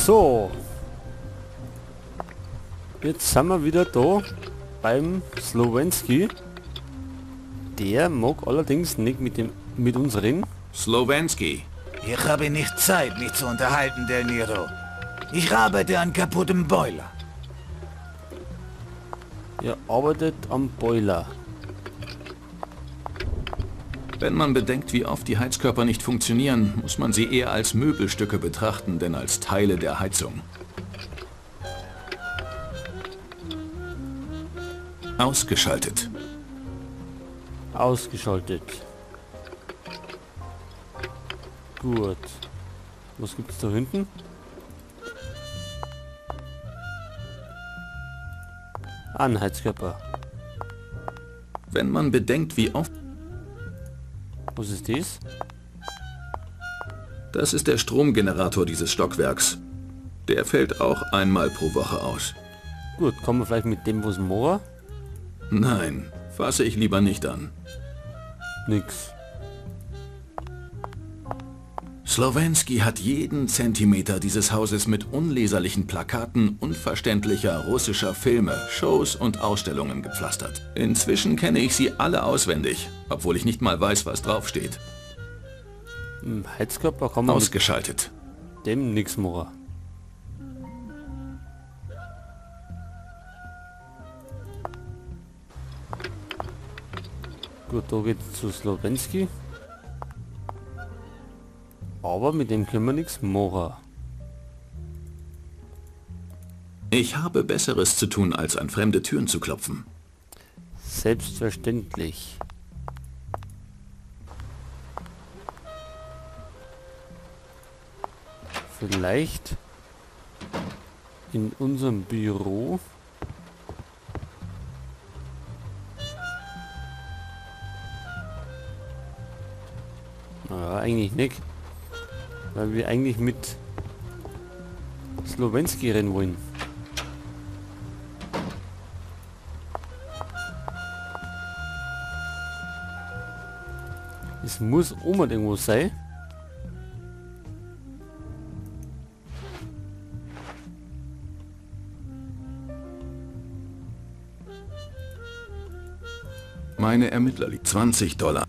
So. Jetzt sind wir wieder da beim Slowensky. Der mag allerdings nicht mit uns reden. Slowensky. Ich habe nicht Zeit, mich zu unterhalten, Del Nero. Ich arbeite an kaputtem Boiler. Er arbeitet am Boiler. Wenn man bedenkt, wie oft die Heizkörper nicht funktionieren, muss man sie eher als Möbelstücke betrachten, denn als Teile der Heizung. Ausgeschaltet. Ausgeschaltet. Gut. Was gibt's da hinten? Ein Heizkörper. Wenn man bedenkt, wie oft... Was ist das? Das ist der Stromgenerator dieses Stockwerks. Der fällt auch einmal pro Woche aus. Gut, kommen wir vielleicht mit dem was machen? Nein, fasse ich lieber nicht an. Nix. Slowensky hat jeden Zentimeter dieses Hauses mit unleserlichen Plakaten unverständlicher russischer Filme, Shows und Ausstellungen gepflastert. Inzwischen kenne ich sie alle auswendig, obwohl ich nicht mal weiß, was draufsteht. Heizkörper kann man ausgeschaltet. Mit dem nix machen. Gut, da geht's zu Slowensky. Aber mit dem können wir nichts machen. Ich habe Besseres zu tun, als an fremde Türen zu klopfen. Selbstverständlich. Vielleicht in unserem Büro. Naja, eigentlich nicht. Weil wir eigentlich mit Slowensky reden wollen. Es muss unbedingt irgendwo sein. Meine Ermittler liegt $20.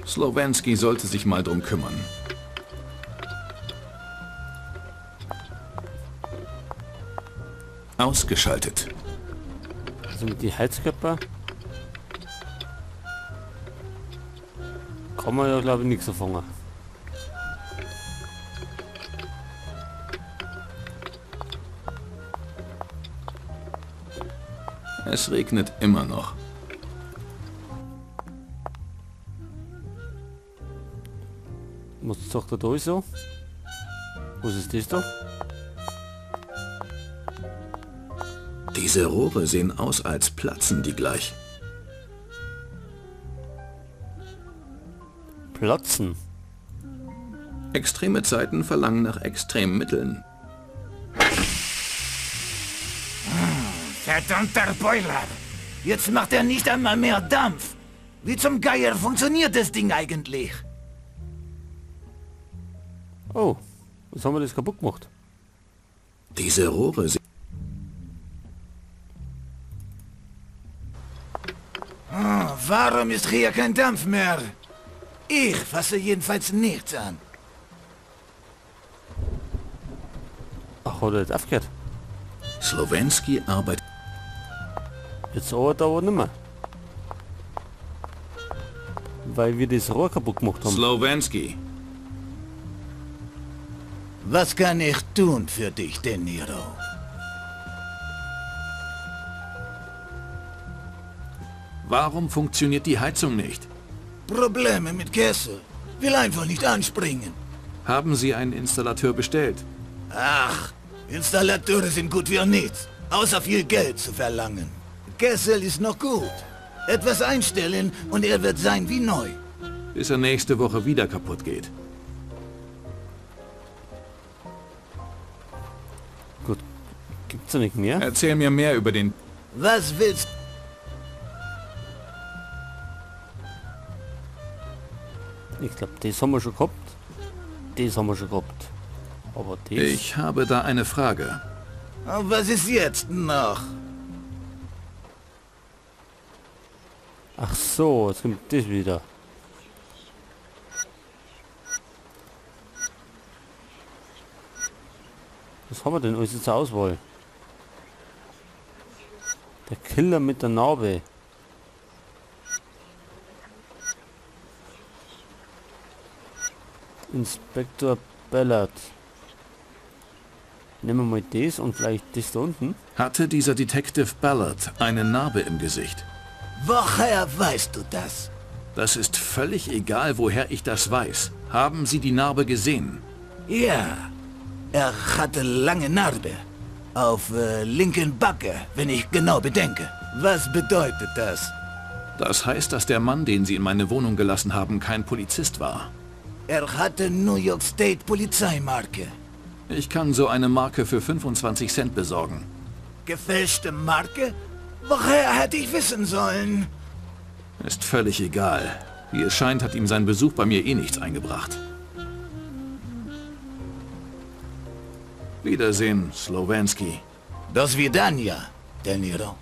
Slowensky sollte sich mal drum kümmern. Ausgeschaltet. Also mit die Heizkörper kann man ja, glaube ich, nichts anfangen. Es regnet immer noch. Was sagt er da so? Was ist das da? Diese Rohre sehen aus, als platzen die gleich. Platzen? Extreme Zeiten verlangen nach extremen Mitteln. Verdammter Boiler! Jetzt macht er nicht einmal mehr Dampf! Wie zum Geier funktioniert das Ding eigentlich? Oh, was haben wir das kaputt gemacht? Diese Rohre sind... Oh, warum ist hier kein Dampf mehr? Ich fasse jedenfalls nichts an. Ach, hat er jetzt aufgehört? Slowensky arbeitet... Jetzt arbeitet er aber nicht mehr. Weil wir das Rohr kaputt gemacht haben. Slowensky. Was kann ich tun für dich, De Niro? Warum funktioniert die Heizung nicht? Probleme mit Kessel. Will einfach nicht anspringen. Haben Sie einen Installateur bestellt? Ach, Installateure sind gut wie nichts, außer viel Geld zu verlangen. Kessel ist noch gut. Etwas einstellen und er wird sein wie neu. Bis er nächste Woche wieder kaputt geht. Gut. Gibt's da nicht mehr? Erzähl mir mehr über den... Was willst... Ich glaube, das haben wir schon gehabt. Das haben wir schon gehabt. Aber das... Ich habe da eine Frage. Was ist jetzt noch? Ach so, jetzt kommt das wieder. Was haben wir denn alles zur Auswahl? Der Killer mit der Narbe. Inspektor Ballard. Nehmen wir mal das und vielleicht das da unten. Hatte dieser Detective Ballard eine Narbe im Gesicht? Woher weißt du das? Das ist völlig egal, woher ich das weiß. Haben Sie die Narbe gesehen? Ja. Er hatte lange Narbe. Auf linken Backe, wenn ich genau bedenke. Was bedeutet das? Das heißt, dass der Mann, den Sie in meine Wohnung gelassen haben, kein Polizist war. Er hatte New York State Polizeimarke. Ich kann so eine Marke für 25 Cent besorgen. Gefälschte Marke? Woher hätte ich wissen sollen? Ist völlig egal. Wie es scheint, hat ihm sein Besuch bei mir eh nichts eingebracht. Wiedersehen, Slovanski. Do svidania, Del Nero.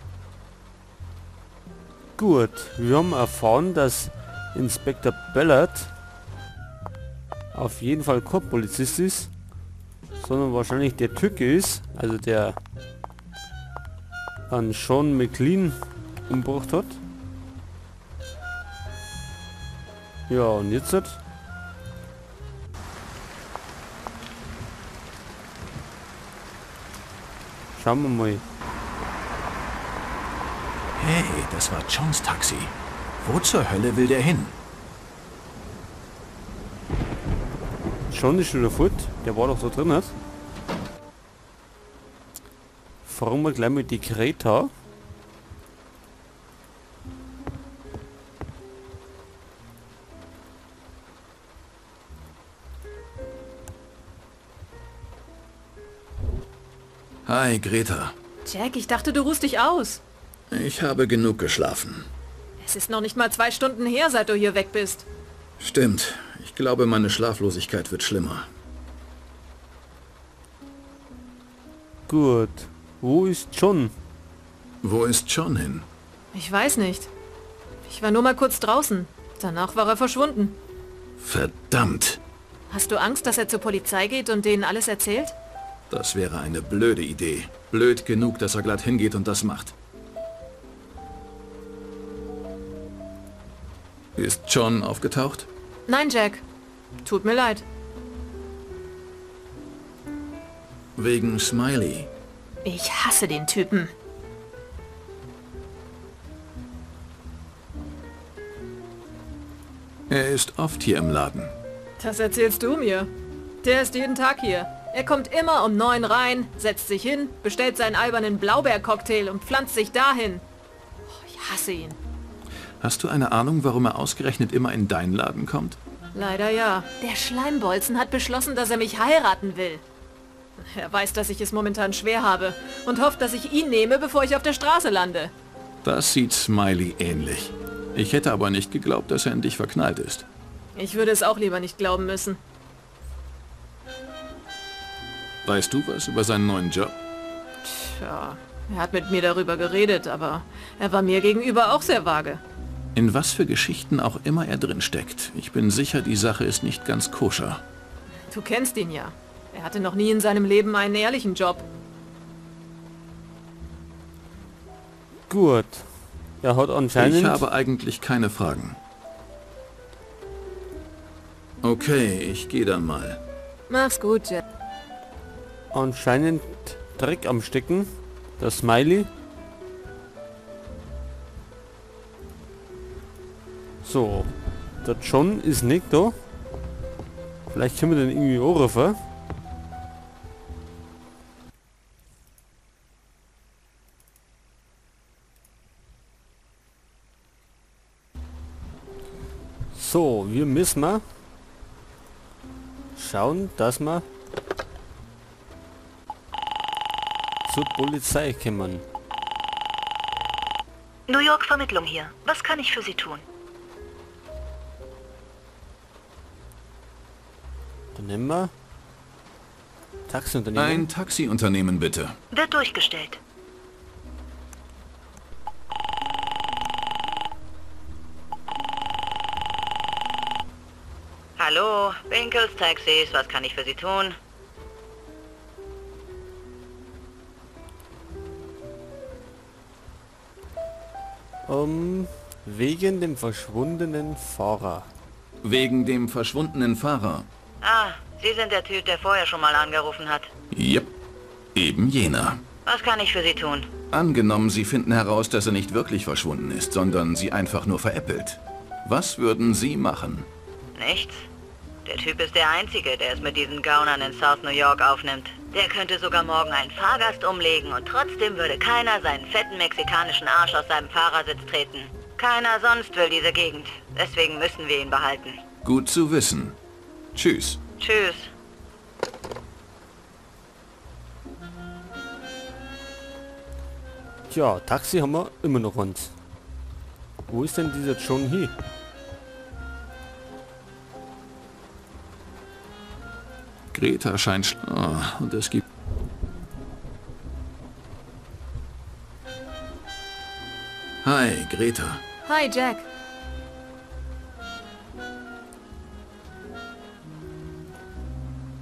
Gut, wir haben erfahren, dass Inspektor Ballard auf jeden Fall kein Polizist ist, sondern wahrscheinlich der Türke ist, also der an Sean McLean umgebracht hat. Ja, und jetzt hat... Schauen wir mal. Hey, das war Johns Taxi. Wo zur Hölle will der hin? John ist schon wieder fort. Der war doch da drin. Hat. Fragen wir gleich mal die Greta. Hi, Greta. Jack, ich dachte, du ruhst dich aus. Ich habe genug geschlafen. Es ist noch nicht mal 2 Stunden her, seit du hier weg bist. Stimmt. Ich glaube, meine Schlaflosigkeit wird schlimmer. Gut. Wo ist John? Wo ist John hin? Ich weiß nicht. Ich war nur mal kurz draußen. Danach war er verschwunden. Verdammt. Hast du Angst, dass er zur Polizei geht und denen alles erzählt? Das wäre eine blöde Idee. Blöd genug, dass er glatt hingeht und das macht. Ist John aufgetaucht? Nein, Jack. Tut mir leid. Wegen Smiley. Ich hasse den Typen. Er ist oft hier im Laden. Das erzählst du mir. Der ist jeden Tag hier. Er kommt immer um 9 rein, setzt sich hin, bestellt seinen albernen Blaubeercocktail und pflanzt sich dahin. Oh, ich hasse ihn. Hast du eine Ahnung, warum er ausgerechnet immer in deinen Laden kommt? Leider ja. Der Schleimbolzen hat beschlossen, dass er mich heiraten will. Er weiß, dass ich es momentan schwer habe und hofft, dass ich ihn nehme, bevor ich auf der Straße lande. Das sieht Smiley ähnlich. Ich hätte aber nicht geglaubt, dass er in dich verknallt ist. Ich würde es auch lieber nicht glauben müssen. Weißt du was über seinen neuen Job? Tja, er hat mit mir darüber geredet, aber er war mir gegenüber auch sehr vage. In was für Geschichten auch immer er drinsteckt. Ich bin sicher, die Sache ist nicht ganz koscher. Du kennst ihn ja. Er hatte noch nie in seinem Leben einen ehrlichen Job. Gut. Er hat anscheinend... Ich habe eigentlich keine Fragen. Okay, ich gehe dann mal. Mach's gut, Jack. Anscheinend Dreck am Stecken. Das Smiley. So. Der John ist nicht da. Vielleicht können wir den irgendwie anrufen. So, wir müssen mal schauen, dass wir zur Polizei kommen. New York Vermittlung hier. Was kann ich für Sie tun? Dann nehmen wir Taxiunternehmen. Ein Taxiunternehmen bitte. Wird durchgestellt. Hallo, Winkles Taxis, was kann ich für Sie tun? Wegen dem verschwundenen Fahrer. Wegen dem verschwundenen Fahrer. Ah, Sie sind der Typ, der vorher schon mal angerufen hat. Yep, eben jener. Was kann ich für Sie tun? Angenommen, Sie finden heraus, dass er nicht wirklich verschwunden ist, sondern Sie einfach nur veräppelt. Was würden Sie machen? Nichts. Der Typ ist der Einzige, der es mit diesen Gaunern in South New York aufnimmt. Der könnte sogar morgen einen Fahrgast umlegen und trotzdem würde keiner seinen fetten mexikanischen Arsch aus seinem Fahrersitz treten. Keiner sonst will diese Gegend. Deswegen müssen wir ihn behalten. Gut zu wissen. Tschüss. Tschüss. Tja, Taxi haben wir immer noch eins. Wo ist denn dieser John hier? Greta scheint... Oh, und es gibt... Hi, Greta. Hi, Jack.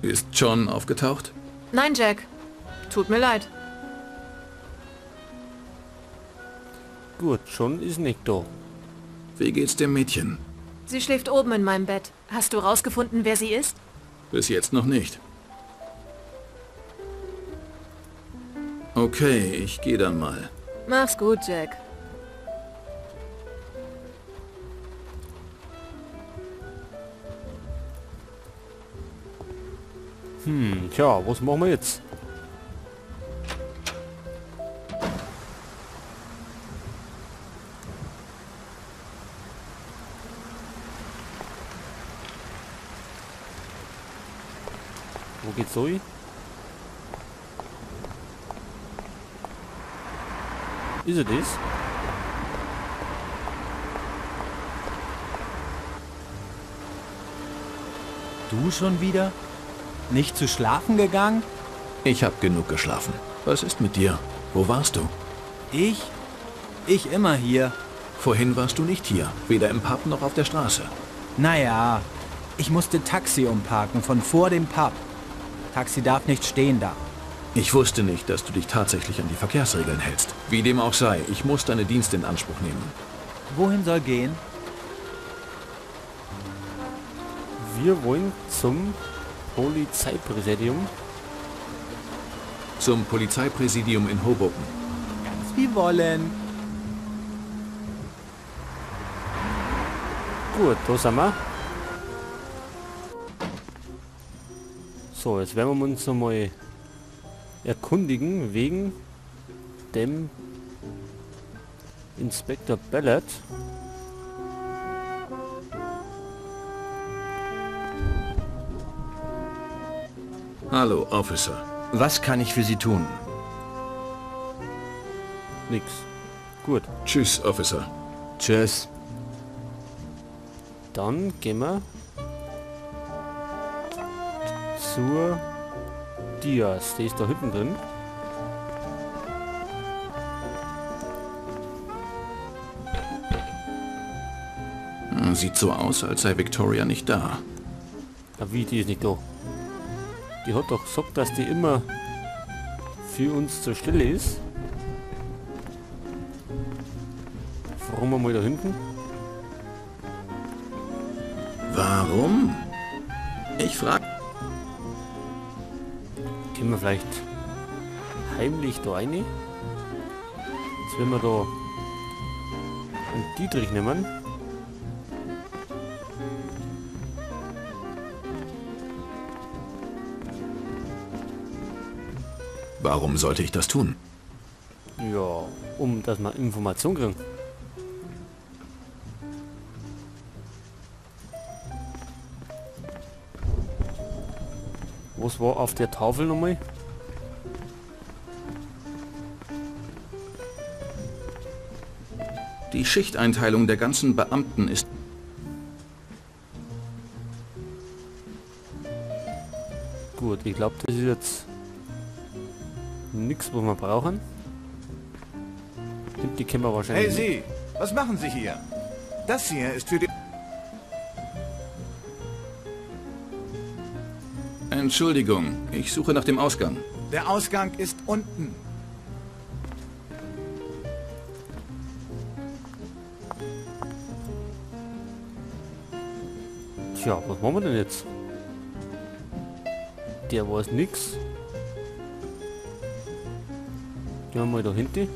Ist John aufgetaucht? Nein, Jack. Tut mir leid. Gut, John ist nicht da. Wie geht's dem Mädchen? Sie schläft oben in meinem Bett. Hast du rausgefunden, wer sie ist? Bis jetzt noch nicht. Okay, ich gehe dann mal. Mach's gut, Jack. Tja, was machen wir jetzt? Wo geht's so hin? Ist er das? Du schon wieder? Nicht zu schlafen gegangen? Ich hab genug geschlafen. Was ist mit dir? Wo warst du? Ich? Ich immer hier. Vorhin warst du nicht hier. Weder im Pub noch auf der Straße. Naja, ich musste Taxi umparken von vor dem Pub. Taxi darf nicht stehen da. Ich wusste nicht, dass du dich tatsächlich an die Verkehrsregeln hältst. Wie dem auch sei, ich muss deine Dienste in Anspruch nehmen. Wohin soll gehen? Wir wollen zum Polizeipräsidium. Zum Polizeipräsidium in Hoboken. Ganz wie wollen. Gut, da sind wir. So, jetzt werden wir uns nochmal erkundigen wegen dem Inspektor Ballard. Hallo, Officer. Was kann ich für Sie tun? Nix. Gut. Tschüss, Officer. Tschüss. Dann gehen wir zur Diaz. Die ist da hinten drin. Sieht so aus, als sei Victoria nicht da. Na wie, die ist nicht da. Die hat doch gesagt, dass die immer für uns zur Stelle ist. Warum wir mal da hinten? Warum? Ich frage. Können wir vielleicht heimlich da rein? Jetzt werden wir da einen Dietrich nehmen. Warum sollte ich das tun? Ja, um dass wir Informationen kriegen. Was war auf der Tafel nochmal? Die Schichteinteilung der ganzen Beamten ist... Gut, ich glaube, das ist jetzt nichts, was wir brauchen. Die kennen wir wahrscheinlich. Hey Sie, was machen Sie hier? Das hier ist für die... Entschuldigung, ich suche nach dem Ausgang. Der Ausgang ist unten. Tja, was machen wir denn jetzt? Der weiß nix. Gehen wir mal da hinten.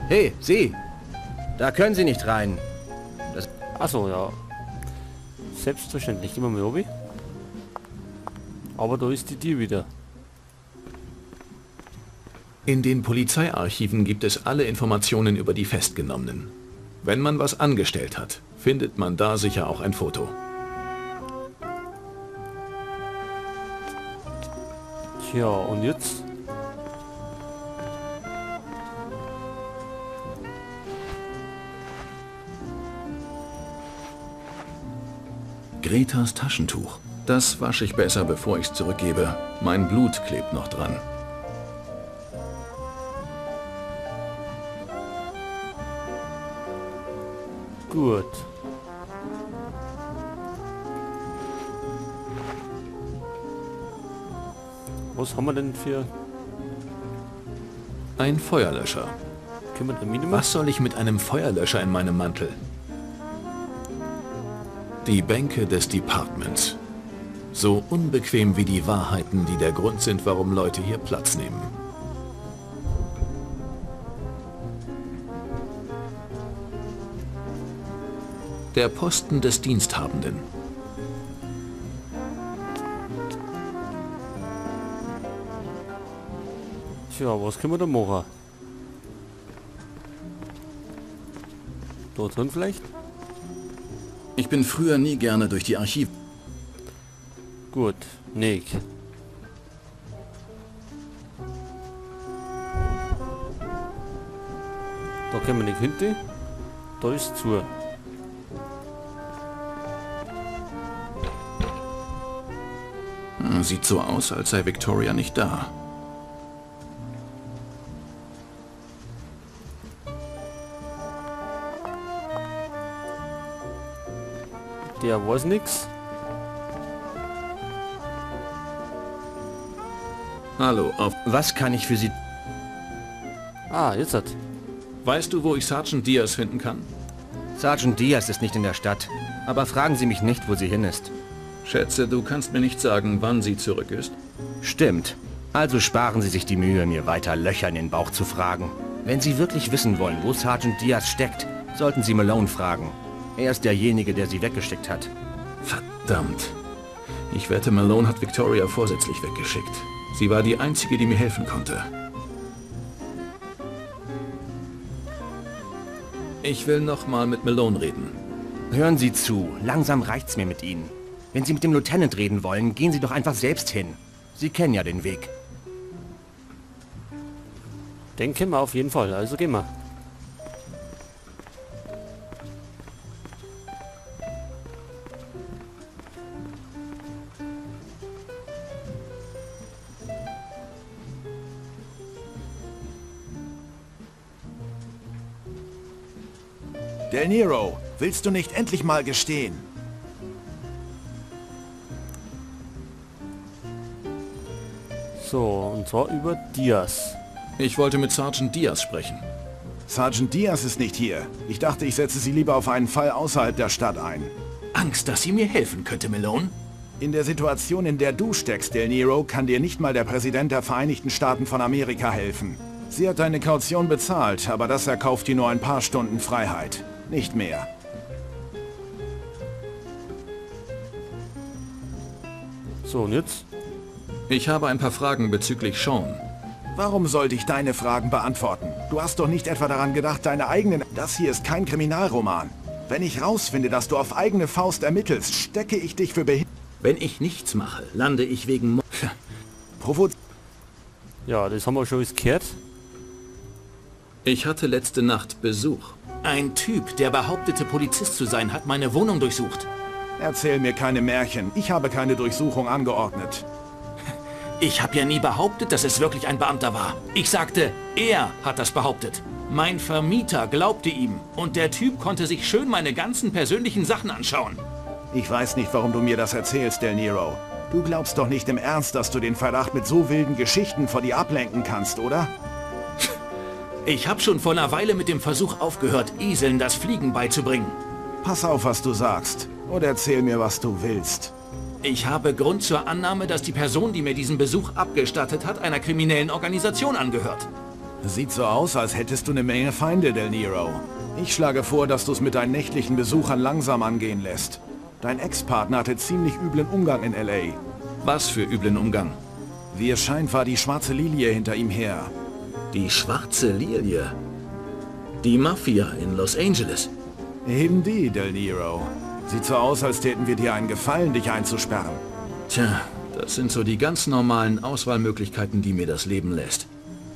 Hey, Sie! Da können Sie nicht rein. Das Achso, ja. Selbstverständlich. Gehen wir mal oben. Aber da ist die Tür wieder. In den Polizeiarchiven gibt es alle Informationen über die Festgenommenen. Wenn man was angestellt hat, findet man da sicher auch ein Foto. Tja, und jetzt? Gretas Taschentuch. Das wasche ich besser, bevor ich es zurückgebe. Mein Blut klebt noch dran. Gut. Was haben wir denn für... Ein Feuerlöscher. Können wir da mitnehmen? Was soll ich mit einem Feuerlöscher in meinem Mantel? Die Bänke des Departments. So unbequem wie die Wahrheiten, die der Grund sind, warum Leute hier Platz nehmen. Der Posten des Diensthabenden. Tja, was können wir da machen? Dort drin vielleicht? Ich bin früher nie gerne durch die Archive. Gut, Nick. Da können wir nicht hinten. Da ist zu. Sieht so aus, als sei Victoria nicht da. Der weiß nix. Hallo, auf... Was kann ich für Sie... Ah, jetzt hat. Weißt du, wo ich Sergeant Diaz finden kann? Sergeant Diaz ist nicht in der Stadt. Aber fragen Sie mich nicht, wo sie hin ist. Schätze, du kannst mir nicht sagen, wann sie zurück ist. Stimmt. Also sparen Sie sich die Mühe, mir weiter Löcher in den Bauch zu fragen. Wenn Sie wirklich wissen wollen, wo Sergeant Diaz steckt, sollten Sie Malone fragen. Er ist derjenige, der sie weggeschickt hat. Verdammt. Ich wette, Malone hat Victoria vorsätzlich weggeschickt. Sie war die Einzige, die mir helfen konnte. Ich will nochmal mit Malone reden. Hören Sie zu. Langsam reicht's mir mit Ihnen. Wenn Sie mit dem Lieutenant reden wollen, gehen Sie doch einfach selbst hin. Sie kennen ja den Weg. Den kennen wir auf jeden Fall. Also gehen wir. Del Nero, willst du nicht endlich mal gestehen? So, und zwar über Diaz. Ich wollte mit Sergeant Diaz sprechen. Sergeant Diaz ist nicht hier. Ich dachte, ich setze sie lieber auf einen Fall außerhalb der Stadt ein. Angst, dass sie mir helfen könnte, Malone? In der Situation, in der du steckst, Del Nero, kann dir nicht mal der Präsident der Vereinigten Staaten von Amerika helfen. Sie hat deine Kaution bezahlt, aber das erkauft dir nur ein paar Stunden Freiheit. Nicht mehr. So, und jetzt? Ich habe ein paar Fragen bezüglich Sean. Warum sollte ich deine Fragen beantworten? Du hast doch nicht etwa daran gedacht, deine eigenen... Das hier ist kein Kriminalroman. Wenn ich rausfinde, dass du auf eigene Faust ermittelst, stecke ich dich für behindert. Wenn ich nichts mache, lande ich wegen... Provoz... Ja, das haben wir schon alles gehört. Ich hatte letzte Nacht Besuch. Ein Typ, der behauptete, Polizist zu sein, hat meine Wohnung durchsucht. Erzähl mir keine Märchen. Ich habe keine Durchsuchung angeordnet. Ich habe ja nie behauptet, dass es wirklich ein Beamter war. Ich sagte, er hat das behauptet. Mein Vermieter glaubte ihm und der Typ konnte sich schön meine ganzen persönlichen Sachen anschauen. Ich weiß nicht, warum du mir das erzählst, Del Nero. Du glaubst doch nicht im Ernst, dass du den Verdacht mit so wilden Geschichten vor dir ablenken kannst, oder? Ich habe schon vor einer Weile mit dem Versuch aufgehört, Eseln das Fliegen beizubringen. Pass auf, was du sagst. Oder erzähl mir, was du willst. Ich habe Grund zur Annahme, dass die Person, die mir diesen Besuch abgestattet hat, einer kriminellen Organisation angehört. Sieht so aus, als hättest du eine Menge Feinde, Del Nero. Ich schlage vor, dass du es mit deinen nächtlichen Besuchern langsam angehen lässt. Dein Ex-Partner hatte ziemlich üblen Umgang in L.A. Was für üblen Umgang? Wie es scheint, war die schwarze Lilie hinter ihm her. Die schwarze Lilie? Die Mafia in Los Angeles? Eben die, Del Nero. Sieht so aus, als täten wir dir einen Gefallen, dich einzusperren. Tja, das sind so die ganz normalen Auswahlmöglichkeiten, die mir das Leben lässt.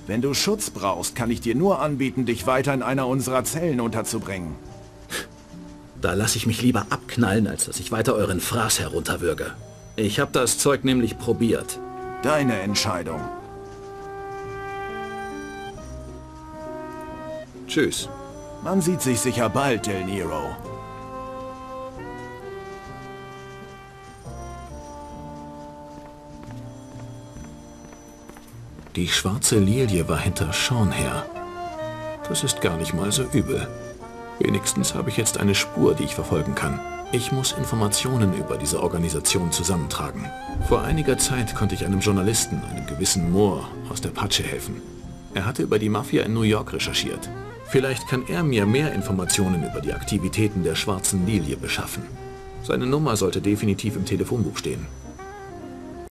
Wenn du Schutz brauchst, kann ich dir nur anbieten, dich weiter in einer unserer Zellen unterzubringen. Da lasse ich mich lieber abknallen, als dass ich weiter euren Fraß herunterwürge. Ich habe das Zeug nämlich probiert. Deine Entscheidung. Tschüss. Man sieht sich sicher bald, Del Nero. Die schwarze Lilie war hinter Sean her. Das ist gar nicht mal so übel. Wenigstens habe ich jetzt eine Spur, die ich verfolgen kann. Ich muss Informationen über diese Organisation zusammentragen. Vor einiger Zeit konnte ich einem Journalisten, einem gewissen Moore, aus der Patsche helfen. Er hatte über die Mafia in New York recherchiert. Vielleicht kann er mir mehr Informationen über die Aktivitäten der schwarzen Lilie beschaffen. Seine Nummer sollte definitiv im Telefonbuch stehen.